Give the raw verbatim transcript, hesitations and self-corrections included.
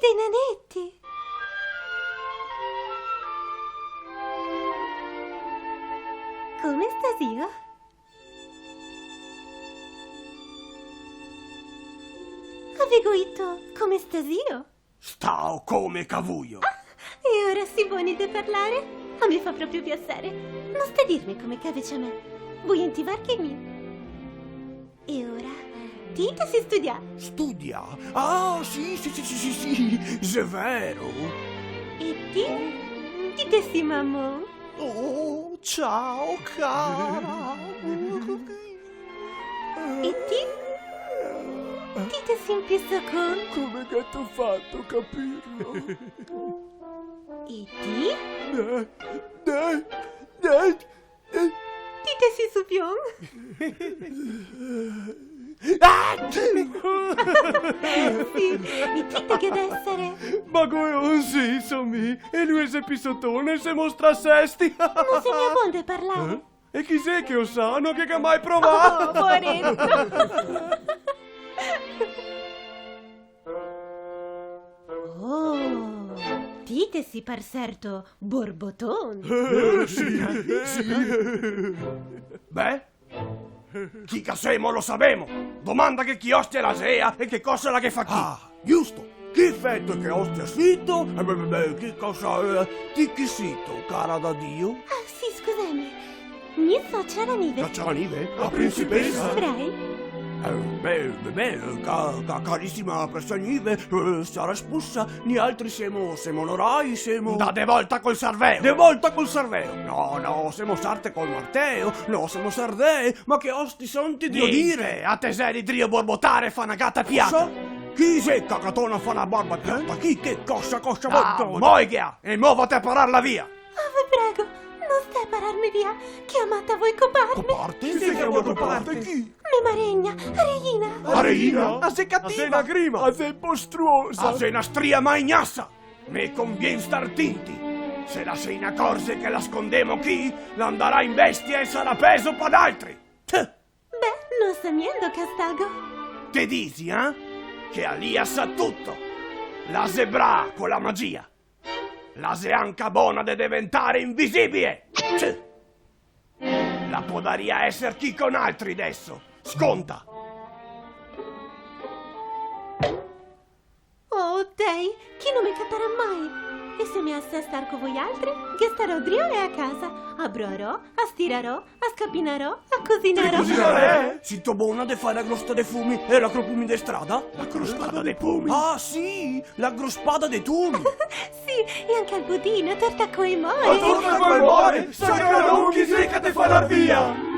De naneti. Come sta zio? Avego dito, come sta zio? Stao come che vuio. Ah, e ora si boni de parlare? A me fa proprio piasere. No sta dirme come che ve ciamè. Voi enti varche mi. E ora, ti te si studià? Studià? Ah, sì, sì, sì, sì, sì, sì, xe vero. E ti? Ti te si mamon? Oh, ciao, cara. E ti? Ti te si un pisocon? Come che te go fato a capirlo? E ti? Dai, dai, dai. Ti te si supion? Ah! Sì, e ti te ghe da esare? Ma come, oh, sì, so mi. E lu xe pisoton, se mostra sesti. No xe mia bon de parlar. Eh? E chi xe che lo sa? No ghe ga mai provà. Oh, poareto. Oh, ti te si par serto borboton. Eh, sì, sì. Beh, chi che semo lo savemo. Domandaghe chi ostia la xe e che cosa la ghe fa chi. Ah, giusto. Chi feto e che ostia sito? E beh, beh, beh, chi cosa, eh, ti chi sito, cara da Dio? Ah, sì, scuseme. Mi so Ciaranive. La Ciaranive? La principesa? Prei. Eh, beh, beh, beh, ca-, ca-, carisima Presa Nive, eh, Ciara spusa, nialtri semo, semo onorai, semo... Da de volta col sarveo! De volta col sarveo! No, no, semo sarte col marteo, no, semo sardee, ma che osti sonti drio dire! Niente, a te xeri drio borbotare, fa na gata piata! Cosa? Chi xe cacaton a fa na barba piata? Eh? Chi, che cosa, cosa? Ah, boto? Moighea, e mo vate a pararla via! Ah, ve prego, no stè a pararme via, che a mata voi coparme. Coparte? Chi xe che vol coparte? Chi? Me maregna, a reina. A reina? A xe cativa. A xe na grima. A xe mostruosa. A xe na stria magnasa. Me convien star tinti. Se la se inacorze che la scondemo chi, la andarà in bestia e sarà peso pa d'altri. Tch! Beh, no sa mia ndo che stago. Te disi, eh? Che a lia sa tuto. La xe braa co la magia. La xe anca bona de deventare invisibie. Tch! La podaria eser chi co naltri deso. Sconta. Oh, dei, chi no me catarà mai? E se me asè star co voialtri, ghe starò drio e a casa. A broarò, a stirarò, a scapinarò, a cosinarò. Te cosinarè? Sito bona de fare la grosta de fumi e la cropumi de strada? La crospada de pumi? Ah, sì, la grospada de tumi. Sì, e anca el budin, a torta co e more. A torta co e more? Sa che no, chi xe che te fa la via?